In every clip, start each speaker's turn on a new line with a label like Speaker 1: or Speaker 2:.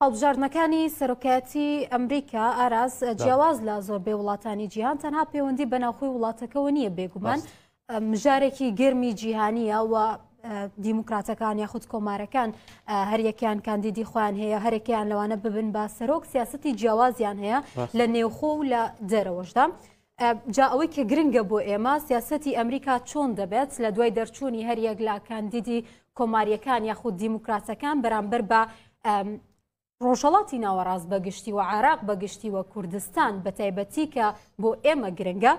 Speaker 1: هەڵبژاردنەکانی سەرۆکایەتی ئەمریکا ئاراس جیاواز لە زۆربەی وڵاتانی جیهان تەنها پەیوەندی بە ناوخۆی وڵاتەکەوە نییە بێگومان مژارێکی گەرمی جیهانیە و دیموکراتەکان یاخود کۆمارەکان هەریەکیان کاندیدی خۆیان هەیە هەرێکیان لەوانە ببن بە سەرۆک سیاستی جیاوازیان هەیە لە نێوخۆ و لە دەرەوەشدا. جا ئەوەی کە گرنگە بۆ ئێمە سیاستی ئەمریکا چۆن دەبێت لە دوای دەرچوونی هەریەک لە کاندیدی کۆماریەکان یاخود دیموکراتەکان بەرامبەر بە ڕۆژهەڵاتی ناوەڕاست بە گشتی و عێراق بە گشتی و کوردستان بە تایبەتی کە بۆ ئێمە گرنگە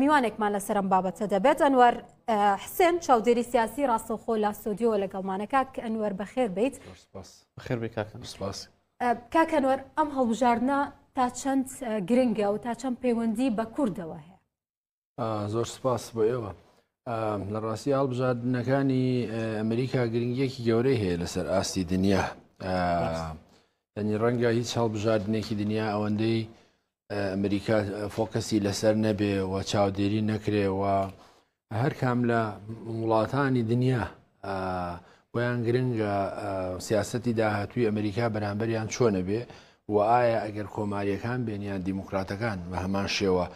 Speaker 1: میوانێکمان لەسەر ئەم بابەتە دەبێت ئەنوەر حسێن چاودێری سیاسی ڕاستەوخۆ لە ستۆدیۆوە لەگەڵمانە کاک ئەنوەر بەخێر بیت.
Speaker 2: بەخێر بێی کاک ئەنوەر.
Speaker 3: سپاس.
Speaker 1: کاک ئەنوەر ئەم هەڵبژاردنە تا چەند گرنگە و تا چەند پەیوەندی بە کوردەوە هەیە؟
Speaker 3: زۆر سپاس بۆ ئێوە. لە ڕاستی هەڵبژاردنەکانی ئەمریکا گرنگیەکی گەورەی هەیە لەسەر ئاستی دنیا. ینی ڕەنگە هیچ هەڵبژاردنێکی دنیا ئەوەندەی ئەمریکا فۆکەسی لەسەر نەبێ و چاودێری نەکرێ و هەر کام لە وڵاتانی دنیا بۆیان گرنگە سیاستی داهاتوی ئەمریکا بەرامبەریان چۆنە بێ و ئایا ئەگەر کۆماریەکان بێن یان دیموکراتەکان بە هەمان شێوە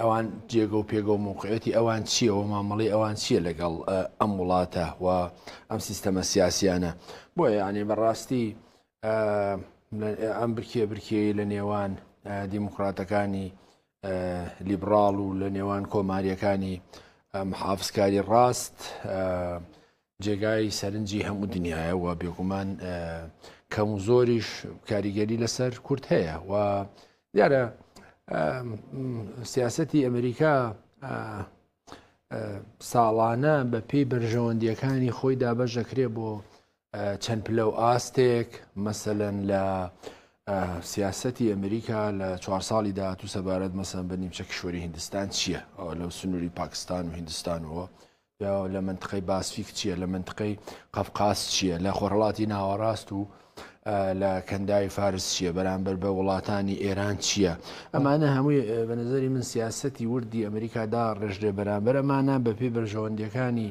Speaker 3: ئەوان جێگە و پێگە و موقعەتی ئەوان چییە و مامەڵی ئەوان چییە لەگەڵ ئەم وڵاتە و ئەم سیستەمە سیاسیانە بۆیە یعنی بەڕاستی ئەم برکێ برکێی لە نێوان دیموکراتەکانی لیبراڵ و لە نێوان کۆماریەکانی محافزکاری ڕاست جێگای سەرنجی هەموو دنیاە و بێگومان کەم و زۆریش کاریگەری لەسەر کورد هەیە و دیارە سیاستی ئەمریکا ساڵانە بە پێی بەرژەوەندیەکانی خۆی دابەش دەکرێ بۆ چەند پلە و ئاستێک مەسەلەن لە سیاستی ئەمریکا لە چوار ساڵی داهاتوو سەبارەت مەسەن بە نیمچە کیشوەری هندستان چییە ئەوە لەو سنووری پاکستان و هندستانەوە لە منطقەی باسفیک چییە لە منطقەی قەفقاس چییە لە خۆرهڵاتی ناوەڕاست و لە کەنداوی فارس چییە بەرامبەر بە وڵاتانی ئێران چییە ئەمانە هەمووی بە نظری من سیاستی وردی ئەمریکادا ڕێژرێ بەرامبەر ئەمانە بە پێی بەرژەوەندیەکانی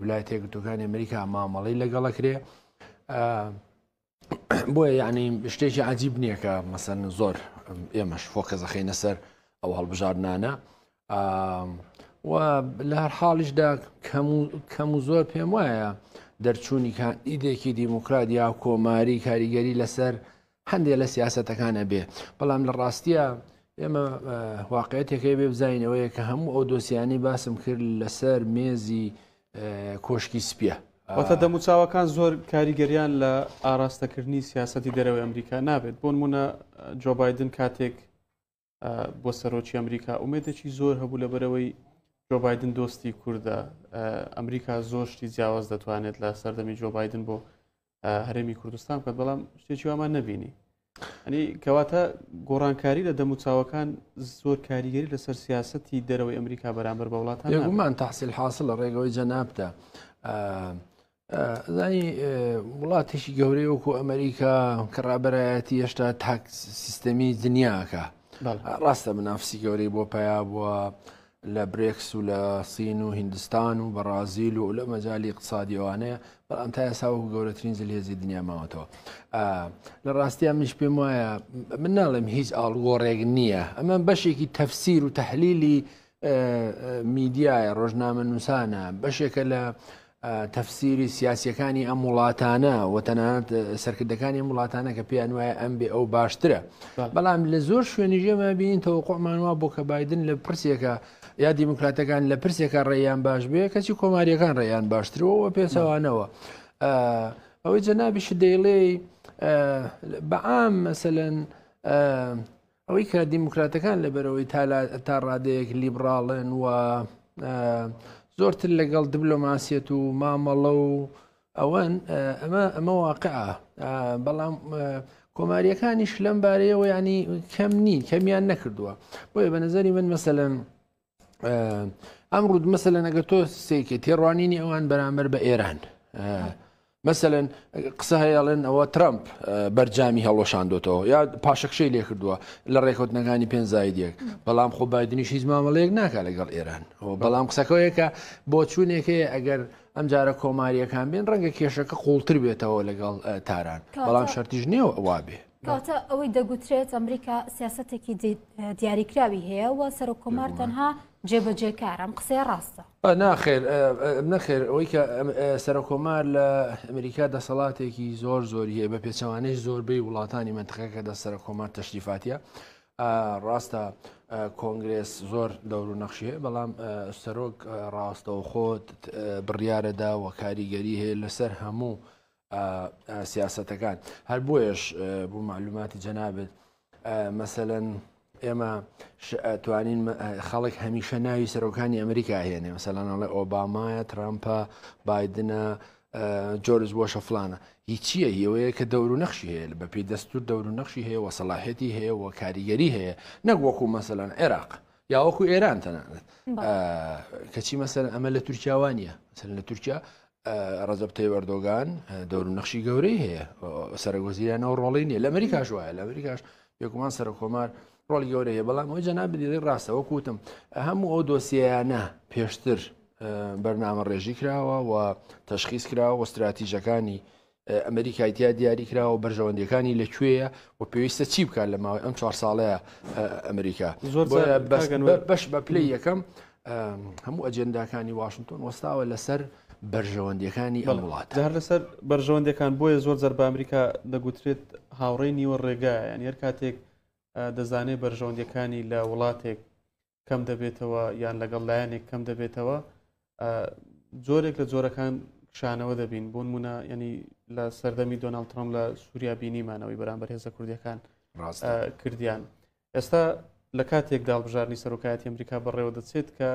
Speaker 3: ولایەتە یەکگرتووەکانی ئەمریکا مامەڵەی لەگەڵەکرێ بۆیە یعنی شتێکی عجیب نییە کە مەسەن زۆر ئێمەش فۆکەس دەخەینە سەر ئەو هەڵبژاردنانە و لە هەر حاڵیشدا کەم و زۆر پێم وایە دەرچوونی کاندیدێکی دیموکرات یا کۆماری کاریگەری لەسەر هەندێک لە سیاسەتەکان ئەبێ بەڵام لە ڕاستیە ئێمە واقعەتێکەکەی بێ بزانینەوەیە کە هەموو ئەو دۆسیانی باسم کرد لەسەر مێزی کۆشکی سپیە.
Speaker 2: واتە دەموچاوەکان زۆر کاریگەریان لە ئاراستەکردنی سیاسەتی دەرەوەی ئەمریکا نابێت بۆ نمونە جۆ بایدن کاتێک بۆ سەرۆکی ئەمریکا ئومێدێکی زۆر هەبوو لەبەرەوەی جۆ بایدن دۆستی کوردە ئەمریکا زۆر شتی جیاواز دەتوانێت لە سەردەمی جۆ بایدن بۆ هەرێمی کوردستان بکات بەڵام شتێکی وامان نەبینی ئەنی کەواتە گۆڕانکاری لە دەموچاوەکان زۆر کاریگەری لەسەر سیاستی دەرەوەی ئەمریکا بەرامبەر بە وڵاتان
Speaker 3: بێگومان تحصیل حاصل لە ڕێگەوەی جەنابتە زانی وڵاتێکی گەورەی وەکو ئەمریکا کە ڕابەرایەتی هێشتا تاک سیستەمی دنیاکە ڕاستە منافسی گەورەی بۆ پیا بووە لە برێکس و لە سین و هیندستان و بەڕازیل و لە مەجای اقتصادیوانەیە بەڵام تا ئێستا وەکو گەورەترین زلهێزی دنیا ماوەتەوە لە ڕاستیان منیش پێم وایە من ناڵێم هیچ ئاڵگۆڕێک نییە ئەمە بەشێکی تەفسیر و تەحلیلی میدیایە ڕۆژنامە نووسانە بەشێکە لە تەفسیری سیاسیەکانی ئەم وڵاتانە و تەنانەت سەرکردەکانی ئەم وڵاتانە کە پێیان وایە ئەم بێ ئەو باشترە بەڵام لە زۆر شوێنی ژێمە بینین تەوەقعمان وا بۆ کە بایدن لە پرسێکە یا دیموکراتەکان لە پرسێکە ڕێیان باش بێ کەچی کۆماریەکان ڕێیان باشترەوە پێچەوانەوە ئەوەی جەنابیش دەیڵێ بەعام مەسەلەن ئەوەی کە دیموکراتەکان لەبەرئەوەی تا ڕادەیەک لیبڕاڵن و زۆرتر لەگەڵ دبلۆماسیەت و مامەڵە و ئەوەن ئەمە ئەمە واقعە بەڵام کۆماریەکانیش لەم بارەیەوە ینی کەم نین کەمیان نەکردووە بۆیە بە نظری من مەسەلەن ئەم ڕوود مەسەلەن ئەگەر تۆ سێکە تێڕوانینی ئەوان بەرامبەر بە ئێران. مەسەلەن قسە هەیە ئەڵێن ئەوە ترەمپ بەرجامی هەڵوەشاندۆتەوە یا پاشەکشەی لێکردووە لە ڕێکەوتنەکانی پێنج زاید یەک بەڵام خۆ بایدنیش هیچ مامەڵەیەک ناکا لەگەڵ ئێران بەڵام قسەکەوەیەکە بۆچوونێکەیە ئەگەر ئەم جارە کۆماریەکان بێن ڕەنگە کێشەکە قوڵتر بێتەوە لەگەڵ تاران بەڵام شەرتیش نییە وابێ.
Speaker 1: کەواتە ئەوەی دەگوترێت ئەمریکا سیاسەتێکی دیاریکراوی هەیە و سەرۆک کۆمار تەنها جێبەجێکار ئەم قسەیە ڕاستە؟
Speaker 3: ناخێر نەخێر ئەوەی کە سەرۆک کۆمار لە ئەمریکا دەسەڵاتێکی زۆر زۆری هەیە بە پێچەوانەی زۆربەی وڵاتانی مەنتقەکە دە سەرۆک کۆمار تەشریفاتیە ڕاستە کۆنگرێس زۆر دەور و نەخشی هەیە بەڵام سەرۆک ڕاستەوخۆ بڕیارەدا و کاریگەری هەیە لەسەر هەموو سیاسەتەکان هەر بۆیەش بۆ معلوماتی جەنابت مەسەلەن ئێمە توانین خەڵک هەمیشە ناوی سەرۆکانی ئەمریکا هێنێ مەسەلەن ئەڵێ ئۆبامایە ترامپە بایدنە جۆرج بۆشە فلانە هیچیە هیوەیە کە دەور و نەخشی هەیە بە پێی دەستور دەور و نەخشی هەیە و سەلاحێتی هەیە و کاریگەری هەیە نەک وەکو مەسەلەن عێراق یا وەکو ئێران تەنانەت کەچی مەسەلەن ئەمە لە تورکیا وانە مەسەلەن لە تورکیا ڕەجەب تەیب ئەردۆگان دەور و نەخشی گەورەی هەیە سەرۆک وەزیران ئەو ڕۆڵی نییە لە ئەمریکاش وایە لە ئەمریکاش بێگومان سەرۆک کۆمار ڕۆڵی گەورە هەیە بەڵام ئەوەی جەنابی دەڵێی ڕاستە وەکو وتم هەموو ئەو دۆسیەیانە پێشتر بەرنامە ڕێژی کراوە و تەشخیص کراوە و ستراتیژەکانی ئەمریکای تیا دیاری کراوە و بەرژەوەندیەکانی لە کوێیە و پێویستە چی بکات لە ماوەی ئەم چوار ساڵەیە ئەمریکا
Speaker 2: زۆر
Speaker 3: بۆیە بەس بەش بە پلەی یەکەم هەموو ئەجێنداکانی واشنتۆن وەستاوە لەسەر بەرژەوەندیەکانی ئەم وڵاتە.
Speaker 2: جا هەر لەسەر بەرژەوەندیەکان بۆیە زۆر جار بە ئەمریکا دەگوترێت هاوڕێی نیوە ڕێگایە یان هەر کاتێک دەزانێت بەرژەوەندیەکانی لە وڵاتێک کەم دەبێتەوە یان لەگەڵ لایەنێک کەم دەبێتەوە جۆرێک لە جۆرەکان کشانەوە دەبین بۆ نمونە ینی لە سەردەمی دۆناڵد ترامپ لە سووریا بینیمانەوەی بەرامبەر هێزە کوردیەکان کردیان ئێستا لە کاتێکدا هەڵبژاردنی سەرۆکایەتی ئەمریکا بەڕێوە دەچێت کە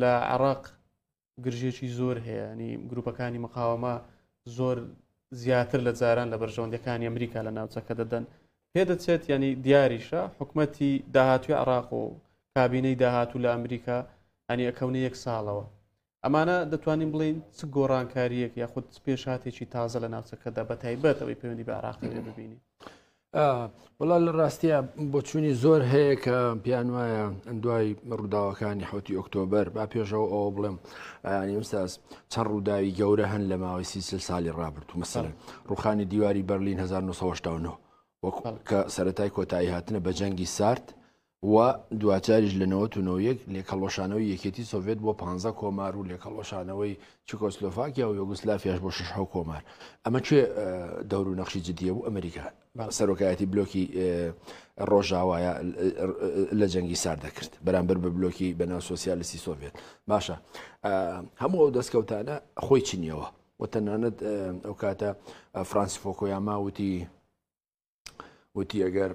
Speaker 2: لە عراق گرژیەکی زۆر هەیە ینی گروپەکانی مقاومە زۆر زیاتر لە جاران لە بەرژەوەندەکانی ئەمریکا لە ناوچەکە دەدەن پێدەچێت ینی دیاریشە حکومەتی داهاتوی عراق و کابینەی داهاتوو لە ئەمریکا ئەنی ئەکەونە یەک ساڵەوە ئەمانە دەتوانین بڵین چ گۆڕانکاریەک یاخود پێشهاتێکی تازە لە ناوچەکەدا بە تایبەت ئەوەی پەیوەندی بە عراقەوە ببینی
Speaker 3: وەڵا لە ڕاستیە بۆچوونی زۆر هەیە کە پێیان وایە دوای ڕووداوەکانی حوتی ئۆکتۆبەر با پێشەوە ئەوە بڵێم ئەیانی ئوستاز چەند ڕووداوی گەورە هەن لە ماوەی سی ساڵی ڕابردوو مەسەلەن ڕوخانی دیواری بەرلین 1989 وەک کە سەتای کۆتایی هاتنە بە جەنگی سارد و دواجاریش لە 99 لێکهەڵوەشانەوەی یەکێتی سۆڤێت بۆ پانزە کۆمار و لێکهەڵوەشانەوەی چیکۆسلۆڤاکیا و یۆگوسلافیاش بۆ شەش حەو کۆمار. ئەمە کوێ دەور و نەخشی جدیە بوو؟ ئەمریکا سەرۆکایەتی بلۆکی ڕۆژاوایە لە جەنگی سارد دەکرد بەرامبەر بە بلۆکی بەناو سۆسیالیستی سۆڤێت. باشە هەموو ئەو دەستکەوتانە خۆی چنیەوە و تەنانەت ئەو کاتە فرانسی فۆکۆیاما وتی وتی ئەگەر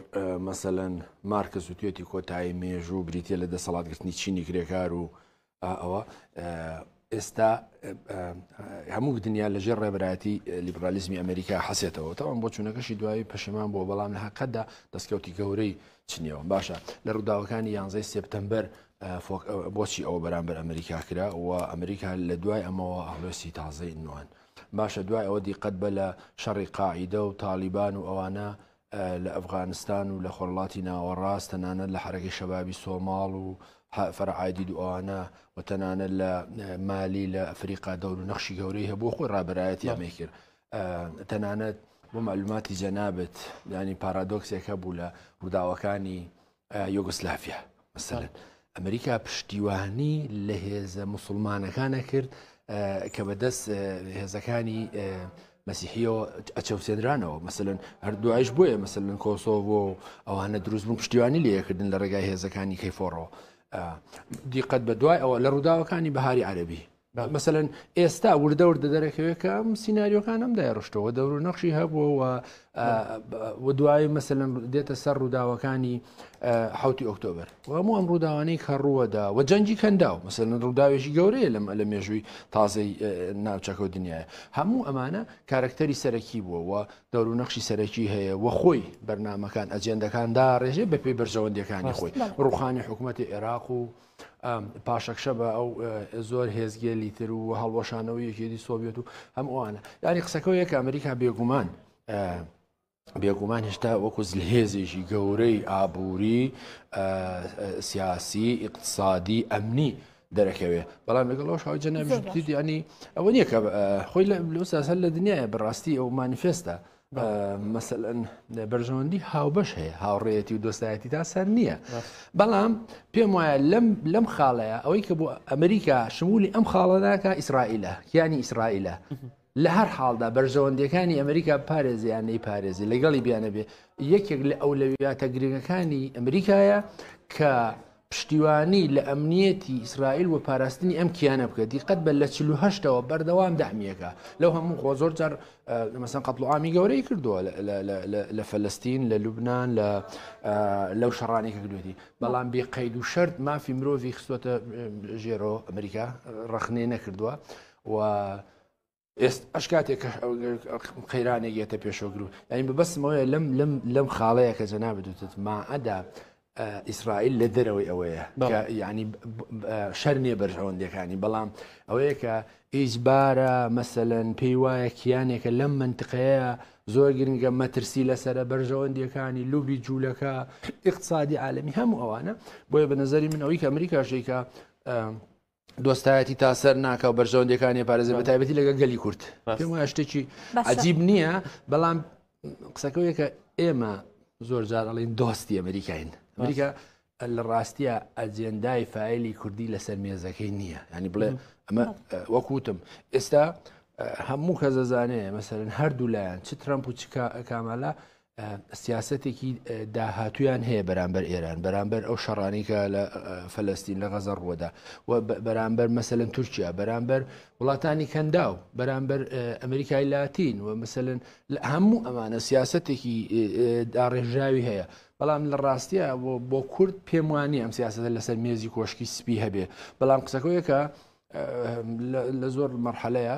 Speaker 3: مەسەلەن مارکس وتوێتی کۆتایی مێژوو بریتە لە دەسەڵاتگرتنی چینی کرێکار و ئەوە ئێستا هەموو دنیا لەژێر ڕێبەرایەتی لیبرالیزمی ئەمریکا حەسێتەوە تاوان بۆ چوونەکەشی دوایی پەشیمان بووە بەڵام لە حقەتدا دەستکەوتی گەورەی چنیەوە باشە لە ڕووداوەکانی یانزەی سێپتەمبەر بۆچی ئەوە بەرامبەر ئەمریکا کرا و ئەمریکا لە دوای ئەمەوە هەڵوێستی تازەی نوان باشە دوای ئەوە دیقەت بە لە شەڕی قاعیدە و تاڵیبان و ئەوانە لە ئەفغانستان و لە خۆرڵاتی ناوەڕاست تەنانەت لە حەرەکەی شەبابی سۆماڵ و فەرعایدید و ئەوانە و تەنانەت لە مالی لە ئەفریقا دەور و نەخشی گەورەی هەبوو خۆی ڕابەرایەتی ئەمەی کرد تەنانەت بۆ معلوماتی جەنابت ینی پارادۆکسێک هەبوو لە ڕووداوەکانی یۆگۆسلافیا مەسەلەن ئەمریکا پشتیوانی لە هێزە موسڵمانەکان ئەکرد کە بەدەست هێزەکانی مەسیحیەوە ئەچەوسێنرانەوە مەسەلەن هەر دوایش بۆیە مەسەلەن کۆسۆڤۆ و ئەوانە دروست بوون پشتیوانی لێکردن لە ڕێگای هێزەکانی کەیفۆڕەوە دیقەت بە دوای ئەوە لە ڕووداوەکانی بەهاری عەربی مەسەلەن ئێستا وردە وردە دەرەکەوێت کە ئەم سیناریۆکان ئەم دایڕشتەوە دەور و نەخشی هەبووە و دوایی مەسەلەن دێتە سەر ڕووداوەکانی حوتی ئۆکتۆبر و هەموو ئەم ڕووداوانەی کە ڕووەدا و جەنگی کەنداو مەسەلەن ڕووداوێکی گەورەیە لەم لە مێژووی تازەی ناوچەکە و دنیاە هەموو ئەمانە کارکتەری سەرەکی بووە و دەور و نەخشی سەرەکی هەیە و خۆی بەرنمەکان ئەجێندەکان داڕێژێ بە پێی بەرژەوەندیەکانی خۆی ڕوخانی حکوومەتی عێراق و. پاشەکشە بە ئەو زۆر هێزگەلی تر و هەڵوەشانەوەی یەکێتی سۆڤێت و هەم ئەوانە یعنی قسەکە یەکە ئەمریکا بێگومان بێگومان هێشتا وەکو زلهێزێکی گەورەی ئابووری سیاسی ئیقتصادی ئەمنی دەرەکەوێ بەڵام لەگەڵ ئەوش هاوی جەنابیش وتیت ینی ئەوە نییە کە خۆی لە ساسەر لە دنیاە بەڕاستی ئەو مانیفێستە مەسەلەن بەرژەوەندی هاوبەش هەیە هاوڕێیەتی و دۆستایەتی تا سەر نییە بەڵام پێم وایە لەم لەم خاڵەیە ئەوەی کە بۆ ئەمریکا شمولی ئەم خاڵە ناکە ئیسرائیلە کیانی ئیسرائیلە لە هەر حاڵدا بەرژەوەندیەکانی ئەمریکا بپارێزێ یان نەیپارێزێ لەگەڵی بیانەبێ یەکێک لە ئەولەویاتە گرنگەکانی ئەمریکایە کە پشتیوانی لە ئەمنیەتی ئیسرائیل و پاراستنی ئەم کیانە بکە دیقەت بە لە 48ەوە بەردەوام دەعمیەکە لەو هەموو خۆ زۆر جار مەسەن قەتڵ و عامی گەورەی کردووە لە فەلەستین لە لوبناان لە لەو شەڕانی کە کردوێتی بەڵام بێ قەید و شەرت مافی مرۆڤی خستوەتە ژێرەوە ئەمریکا ڕەخنەی نەکردووە و ئێستاش کاتێک کە قەیرانێک یەتە پێشۆگر و یعنی بەبەستمەوەیە لەم لەم لەم خاڵەیە کە جەنابت وتت ماعەدا ئیسرائیل لە دەرەوەی ئەوەیە ینی شەر نییە بەرژەوەندەکانی بەڵام ئەوەیە کە ئیجبارە مەسەلەن پێی وایە کیانێکە لەم منتقەیە زۆر گرنگە مەترسی لەسرە بەرژەوەندیەکانی لوبی جوولەکە اقتصادی عالمی هەموو ئەوانە بۆیە بە نظری من ئەوەی کە ئەمریکا شەیکە دۆستایەتی تا سەر ناکا و بەرژەوەندیەکانی پارێزێ بە تایبەتی لەگەڵ گەلی کورد پێم وایە شتێکی عجیب نییە بەڵام قسەکەوەیە کە ئێمە زۆر جار ئەڵین دۆستی ئەمریکاین ئەمریکا لە ڕاستیە ئەجێندای فایلی کوردی لەسەر مێزەکەی نییە ینی بڵێ ئەمە وەکوتم ئێستا هەموو کەس دەزانێ مەسەرن هەردوو لایەن چ ترامپ و چ کامالا سیاسەتێکی داهاتوویان هەیە بەرامبەر ئێران، بەرامبەر ئەو شەڕانەی کە لە فەلەستین لە غەزە ڕووەدا و بەرامبەر مەسەلەن تورکیا، بەرامبەر وڵاتانی کەنداو، بەرامبەر ئەمریکای لاتین و مەسەلەن هەموو ئەمانە سیاسەتێکی داڕێژراوی هەیە. بەڵام لە ڕاستیە بۆ کورد پێم وانییە ئەم سیاسەتە لەسەر مێزی کۆشکی سپی هەبێ. بەڵام قسەکەوەیە کە لە زۆر مەرحەلەیە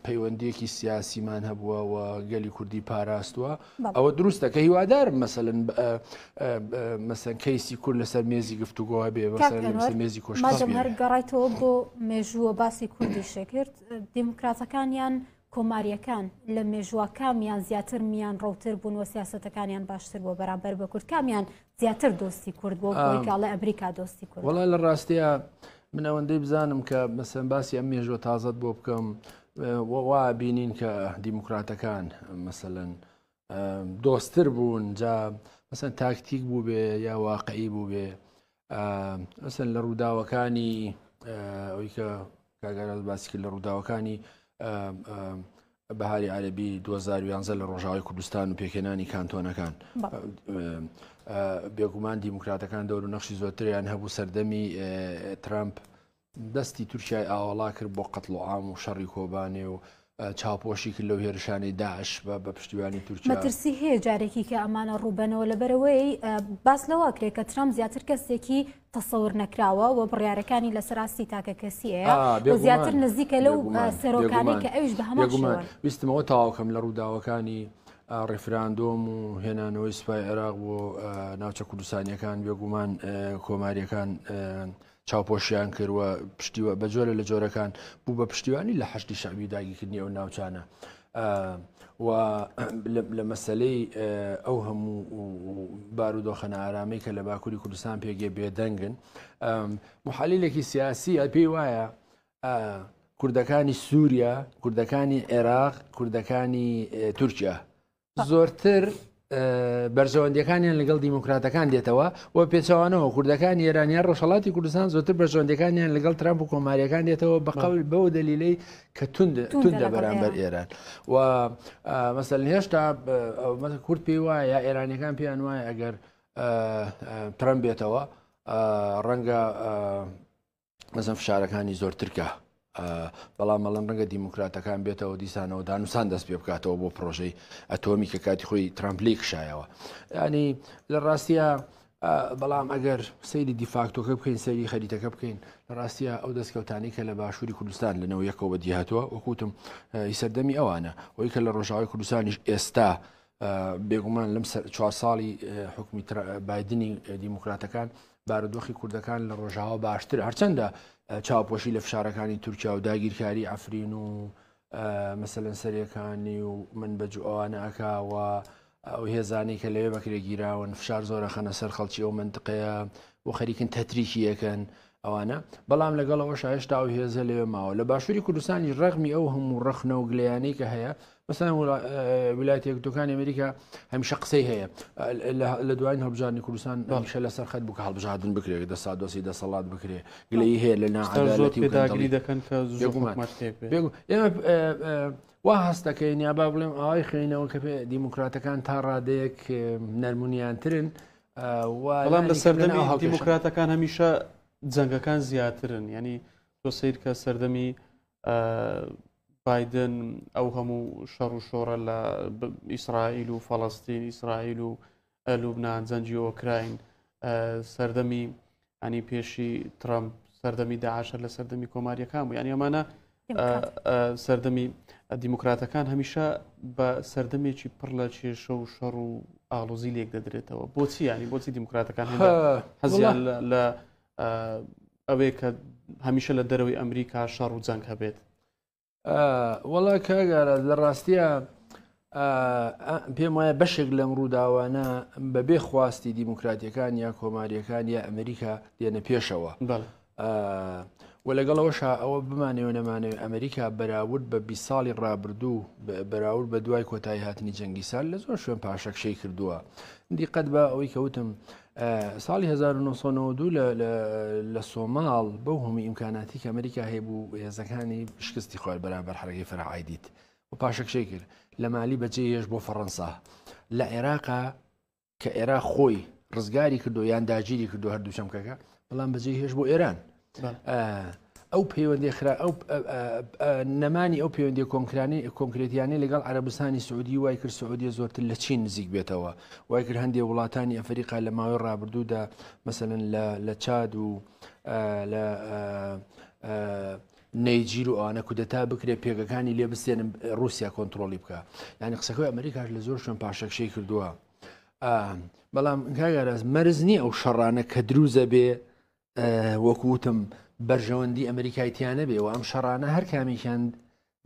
Speaker 3: پەیوەندیەکی سیاسیمان هەبووە و گەلی کوردی پاراستووە ئەوە دروستە کە هیوادارم مەسەلەن مەسەن کەیسی کورد لەسەر مێزی گفتوگۆ بێ لەسەر مێزی کۆش
Speaker 1: هەر گەڕایتەوە بۆ مێژووە باسی کوردی شکرد دیموکراتەکانیان کۆماریەکان لە مێژووە کامیان زیاتر میان ڕەوتر بوون و سیاستەکانیان باشتر بووە بەرامبەر بە کورد کامیان زیاتر دۆستی کورد بۆ بۆی کاڵێ ئەمریکا دۆستی کورد
Speaker 3: وڵا لە ڕاستەیە من ئەوەندەی بزانم کە مەسەن باسی ئەم مێژوە تازەت بۆ بکەم وا بینین کە دیموکراتەکان مەسەلەن دۆستر بوون جا مەسەن تاکتیک بوو بێ یا واقعی بوو بێ مەسەن لە ڕووداوەکانی ئەوی کە کاگەراز باسی کرد لە ڕووداوەکانی بەهاری عەربی 2011 لە ڕۆژاوای کوردستان و پێکهێنانی کانتۆنەکان بێگومان دیموکراتەکان دەور و نەخشی زۆرتریان هەبوو سەردەمی ترامپ دەستی تورکیای ئاوەڵا کرد بۆ قەتڵ و عام و شەڕی کۆبانێ و چاوپۆشی کرد لەو هێرشانەی داعش بە پشتیوانی تورکیا.
Speaker 1: مەترسی هەیە جارێکی کە ئەمانە ڕووبەنەوە لەبەرئەوەی باس لەوە کرێ کە ترامپ زیاتر کەسێکی تەسەور نەکراوە و بڕیارەکانی لەسەر ئاستی تاکەکەسیەیە و زیاتر نزیکە لەو سەرۆکانەی کە ئەویش بە هەمان شێوەن.
Speaker 3: ویستم ئەوە تەواوکەم لە ڕووداوەکانی ڕیفراندۆم و هێنانەوەی سوپای عێراق بۆ ناوچە کوردستانیەکان بێگومان کۆماریەکان چاوپۆشیان کرد و پشتیوە بە جۆرە لە جۆرەکان بوو بە پشتیوانی لە حەشدی شەعبی و داگیرکردنی ئەو ناوچانە و لە مەسلەی ئەو هەموو بارودۆخە نائارامی کە لە باکووری کوردستان پێگێ بێدەنگن محلیلێکی سیاسی پێی وایە کوردەکانی سووریا کوردەکانی عێراق کوردەکانی تورکیا زۆرتر بەرژەوەندیەکانیان لەگەڵ دیموکراتەکان دێتەوە و پێچەوانەوە کوردەکانی ئێران یان ڕۆژهەڵاتی کوردستان زۆرتر بەرژەوەندیەکانیان لەگەڵ ترامپ و کۆماریەکان دێتەوە بە قەول بەو دەلیلەی کە توند توندە بەرامبەر ئێران و مەسەلەن هێشتا کورد پێی وایە یا ئێرانیەکان پێیان وایە ئەگەر ترامپ بێتەوە ڕەنگە مەزن فشارەکانی زۆرترکە بەڵام مەڵەن ڕەنگە دیموکراتەکان بێتەوە دیسانەوە دانوسان دەست پێ بکاتەوە بۆ پرۆژەی ئەتۆمی کە کاتی خۆی ترامپ لی کشایەوە ینی لە ڕاستیە بەڵام ئەگەر سەیری دیفاکتۆکە بکەین سەیری خەریتەکە بکەین لە ڕاستیە ئەو دەستکەوتانی کە لە باشووری کوردستان لەنەوە یەکەوە بەدیهاتووە وەکوتم سەردەمی ئەوانە ئەوی کە لە ڕۆژاوای کوردستانیش ئێستا بێگومان لەم چوار ساڵی حکومی بادنی دیموکراتەکان. بارودۆخی کوردەکان لە ڕۆژاوا باشترە هەرچەندە چاوپۆشی لە فشارەکانی تورکیا و داگیرکاری عەفرین و مەسەلەن سەرێکانی و من بە ئەوانە ئەکا و ئەو هێزانەی کە لەوێ بەکرێ گیراون فشار زۆر ئەخەنە سەر خەڵکی ئەو منتقەیە و خەریکن تەتریکی یەکەن ئەوانە بەڵام لەگەڵ ئەوەش هێشتا ئەو هێزە لەوێ ماوە لە باشووری کوردستانی ڕەغمی ئەو هەموو ڕەخنە و گلەیانەی کە هەیە مەسەلەن ویلایەتە یەکگرتووەکانی ئەمریکا هەمیشە قسەی هەیە لە دوایین هەڵبژاردنی کوردستان هەمیشە لەسەر خەت بوو کە هەڵبژاردن بکرێت دەسا دۆسی دەسەڵات بکرێ گلەیی هەیە لە ناعەدالەتی و
Speaker 2: پێداگری دەکەن کە زۆر
Speaker 3: ئێمە وا هەست دەکەین یا با بڵێم ئاوای خوێنەوە کە پێ دیموکراتەکان تا ڕادەیەک نەرمونیانترن
Speaker 2: بەڵام لە سەردەمی دیموکراتەکان هەمیشە جەنگەکان زیاترن ینی تۆ سیر کە سەردەمی بایدن ئەو هەموو شەڕ و شۆڕە لە ئیسرائیل و فەڵەستین ئیسرائیل و لوبناان جەنگی ئۆکراین سەردەمی ئەنی پێشی ترامپ سەردەمی داعشە لە سەردەمی کۆماریەکان بوو ینی ئەمانە سەردەمی دیموکراتەکان هەمیشە بە سەردەمێکی پڕ لە کێشە و شەڕ و ئاڵۆزی لێک دەدرێتەوە بۆچی ینی بۆچی دیموکراتەکان حەزیان لە ئەوەیە کە هەمیشە لە دەرەوەی ئەمریکا شەڕ و جەنگ هەبێت.
Speaker 3: وەڵا کاک ئاراس لە ڕاستیە پێم وایە بەشێک لەم ڕووداوانە بەبێ خواستی دیموکراتیەکان یا کۆماریەکان یا ئەمریکا دێنە پێشەوە و لەگەڵەوەشا ئەوە بمانەوە نەمانەوە ئەمریکا بەراورد بە 20 ساڵی ڕابردوو بەراورد بە دوای کۆتایی هاتنی جەنگی سال لە زۆر شوێن پاشەکشەی کردووە دیقەت بە ئەوەی کەوتم ساڵی 1992 لە سۆماڵ بەو هەموو ئیمکاناتی کە ئەمریکا هەیبوو هێزەکانی شکستی خوارد بەرامبەر حەرەکەی فەرح عیدید و پاشەکشەی کرد لە مالی بەجێ هێشت بۆ فەڕەنسا لە عێراقا کە عێراق خۆی ڕزگاری کردو یان داگیری کردو هەردوو چەمکەکە بەڵام بەجێ هێشت بۆ ئێران ئەو پەیوەندی خرا ئەو نەمانی ئەو پەیوەندی کۆنکرانی کۆنکرێتیانەی لەگەڵ عەرەبستانی سعودی وای کرد سعودیە زۆرتر لە چین نزیک بێتەوە وای کرد هەندێک وڵاتانی ئەفریقا لە ماوەی ڕابردوودا مەسەلەن لە لە چاد و لە نەیجیر و ئەوانە کودەتا بکرێت پێگەکانی لێ بستێنن رووسیا کۆنتترۆلی بکە یعنی قسەکەی ئەمریکاش لە زۆر شوێن پاشەکشەی کردووە بەڵام کاگەراز مەرز نییە ئەو شەڕانە کە دروزە بێ وەکو وتم بەرژەوەندی ئەمریکای تیا نەبێ و ئەم شەڕانە هەر کامێکیان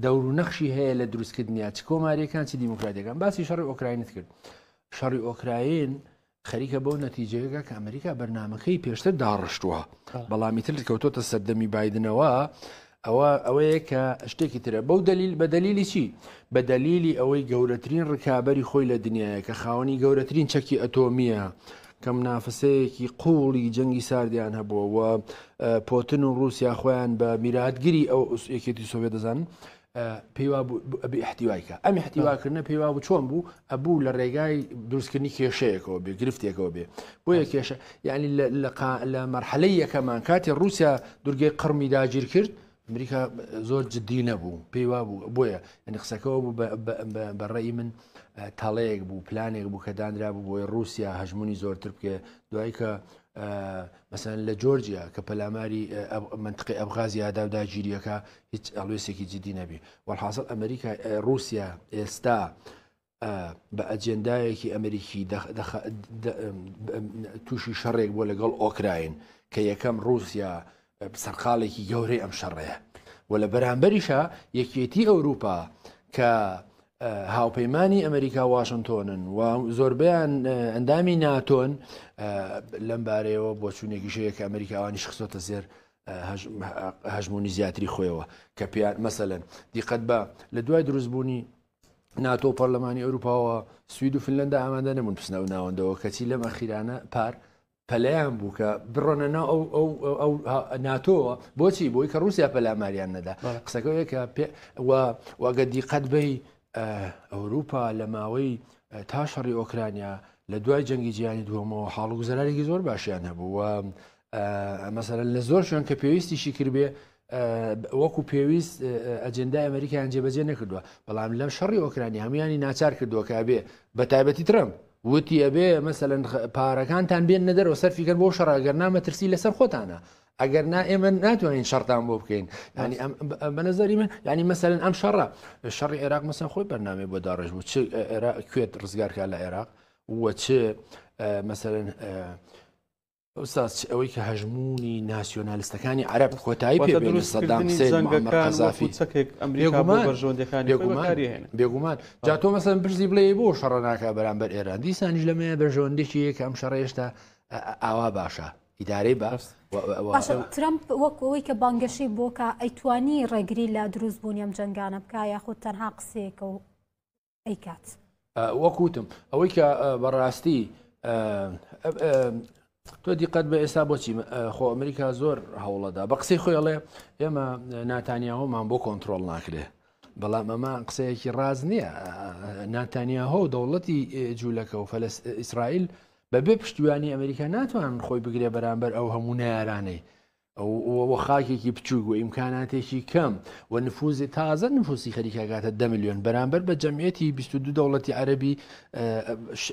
Speaker 3: دەور و نەخشی هەیە لە دروستکردنیا چ کۆماریەکان چ دیموکراتەکان باسی شەڕی ئۆکراینت کرد شەڕی ئۆکراین خەریکە بەو نەتیجەیەگە کە ئەمریکا بەرنمەکەی پێشتر داڕشتووە بەڵامی تر کەوتۆتە سەردەمی بایدنەوە ئەوە ئەوەیە کە شتێکی ترە بەو دەلیل بە دەلیلی چی؟ بە دەلیلی ئەوەی گەورەترین ڕکابەری خۆی لە دنیایە کە خاوەنی گەورەترین چەکی ئەتۆمییە کە منافسەیەکی قووڵی جەنگی ساردیان هەبووە و پۆتن و ڕووسیا خۆیان بە میراتگری ئەو یەکێتی سۆڤێت دەزانن پێی وابوو ئەبێ احتیوای کە ئەم احتیواکردنە پێی وابوو چۆن بوو ئەبوو لە ڕێگای دروستکردنی کێشەیەکەوە بێ گرفتێکەوە بێ بۆیە کێشە یعنی لە مەرحەلەی یەکەمان کاتی رووسیا دورگەی قڕمی داگیر کرد ئەمریکا زۆر جددی نەبوو پێی وابوو بۆیە یعنی قسەکەەوە بوو بە ڕێی من تاڵەیەک بوو پلانێک بوو کە دانرا بوو بۆی رووسیا هەژمونی زۆرتر بکێ دوای کە مەسەن لە جۆرجیا کە پەلاماری منطقی ئەبغازی ئادا و داگیریەکە هیچ هەڵوێستێکی جدی نەبی وەحاصل ئەمریکا رووسیا ئێستا بە ئەجێندایەکی ئەمریکی تووشی شەڕێک بووە لەگەڵ ئۆکراین کە یەکەم رووسیا سەرقاڵێکی گەورەی ئەم شەڕەیە و لە بەرامبەریشە یەکێتی ئەوروپا کە هاوپەیمانی ئەمریکا واشنتۆنن و زۆربیان ئەندامی ناتۆن لەم بارەیەوە بۆچوونێکیش هەیە کە ئەمریکا ئەوانی خستۆتە زێر هەژمونی زیاتری خۆیەوە کە پێیان مەسەلەن دیقەت بە لە دوای دروستبوونی ناتۆ و پەرلەمانی ئەوروپاوە سوید و فنلندا ئامادە نەبوون بچنە ئەو ناوەندەوە کەچی لەم ئەخیرانە پار پەلەیان بوو کە بڕۆنە ناو ئەو ئەو ئەو ناتۆوە بۆچی بۆی کە رووسیا پەلاماریان نەدا قسەکەەوەیە کە و وەگە دیقەت بەی ئەوروپا لە ماوەی تا شەڕی ئۆکرانیا لە دوای جەنگی جیهانی دووەمەوە حاڵ و گوزەرانێکی زۆر باشیان هەبوو و مەسەلەن لە زۆر شوێن کە پێویستیشی کردبێ وەکو پێویست ئەجندای ئەمریکایان جێبەجێ نەکردووە بەڵام لەم شەڕی ئۆکرانی هەمویانی ناچار کردووە کە ئەبێ بە تایبەتی ترەمپ وتی ئەبێ مەسەلەن پارەکانتان بێن نەدەرەوە سەرفیکەن بۆ شەڕ ئەگەر نامەترسی لەسەر خۆتانە ئەگەر نا ئێمە ناتوانین شەڕتان بۆ بکەین ینی بە نظری من ینی مەسەلەن ئەم شەڕە شەڕی عێراق مەسەن خۆی بەرنامەی بۆ داڕێژ بوو چ عێراق کوێت ڕزگارکە لە عێراق و چ مەسەلەن. ئوستاز چ ئەوەی کە هەژموونی ناسیۆنالیستەکانی عەرەب کۆتایی پێ بێنێ سەدام حسێن معەمەر قەزافی
Speaker 2: بێگومان بێگومان
Speaker 3: بێگومان جا تۆ مەسەن برزی بڵێ بۆ شەڕە ناکە بەرامبەر ئێران دیسانیش لەمەیە بەرژەوەندێکی یە کە ئەم شەڕە هێشتا ئاوا باشە ئیدارەی باس
Speaker 1: باشە ترەمپ وەک ئەوەی کە بانگەشەی بۆکە ئەیتوانی ڕێگری لە دروست بوونی ئەم جەنگانە بکە یاخود تەنها قسەیەکە و ئەیکات.
Speaker 3: وەک وتم ئەوەی کە بەڕاستی تۆ دیقەت بە ئێستا بۆچی خۆ ئەمریکا زۆر هەوڵەدا بە قسەی خۆی ئەڵێ ئێمە ناتانیاهۆمان بۆ کۆنتترۆل ناکرێ بەڵام ئەمە قسەیەکی ڕاز نییە ناتانیاهۆ دەوڵەتی جوولەکە و فەلس ئیسرائیل بەبێ پشتیوانی ئەمریکا ناتوانن خۆی بگرێ بەرامبەر ئەو هەموو نارانەی و خاکێکی بچووک و ئیمکاناتێکی کەم و نفوزی تازە نفوسی خەریکە ئەگاتە دە ملیۆن بەرامبەر بە جەمعیەتی 22 دەوڵەتی عەرەبی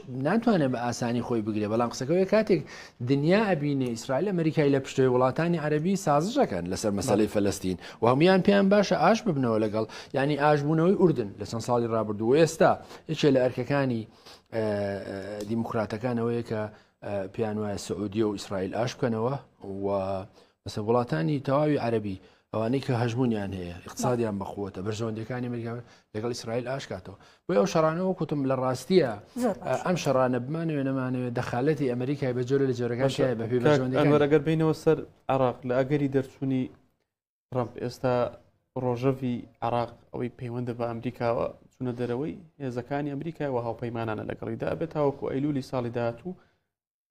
Speaker 3: ناتوانێت بە ئاسانی خۆی بگرێ بەڵام قسەکەوەی کاتێک دنیا ئەبینێ ئیسرائیل ئەمریکای لە پشتەوەی وڵاتانی عەرەبی سازشەکەن لەسەر مەسەلەی فەلەستین و هەمویان پێیان باشە ئاش ببنەوە لەگەڵ ینی ئاشبوونەوەی ئوردن لە چەند ساڵی ڕابردوو ئێستا یەکێ لە ئەرکەکانی دیموکراتەکانەوەیە کە پێیان وایە سعودیە و ئیسرائیل ئاش بکەنەوە و مەسە وڵاتانی تەواوی عەربی ئەوانەی کە هەژمونیان هەیە اقتصادیان بەخوەتە بەرژەوەندەکانی ئەمریکا لەگەڵ ئیسرائیل ئاشکاتەوە بۆ ئەو شەڕانەوە کوتم لە ڕاستیە ئەم شەڕانە بمانەوێ نەمانەوێ دەخالەتی ئەمریکای بە جۆرە لە جۆرەکان بە پێی
Speaker 2: ئەگەر بینەوە سەر عراق لە ئەگەری دەرچوونی ترەمپ ئێستا ڕۆژەڤی عراق ئەوەی پەیوەندە بە ئەمریکاوە چونە دەرەوەی هێزەکانی ئەمریکای و هاوپەیمانانە لەگەڵیدا ئەبێت تاوەکو ئەیلولی ساڵی داهاتوو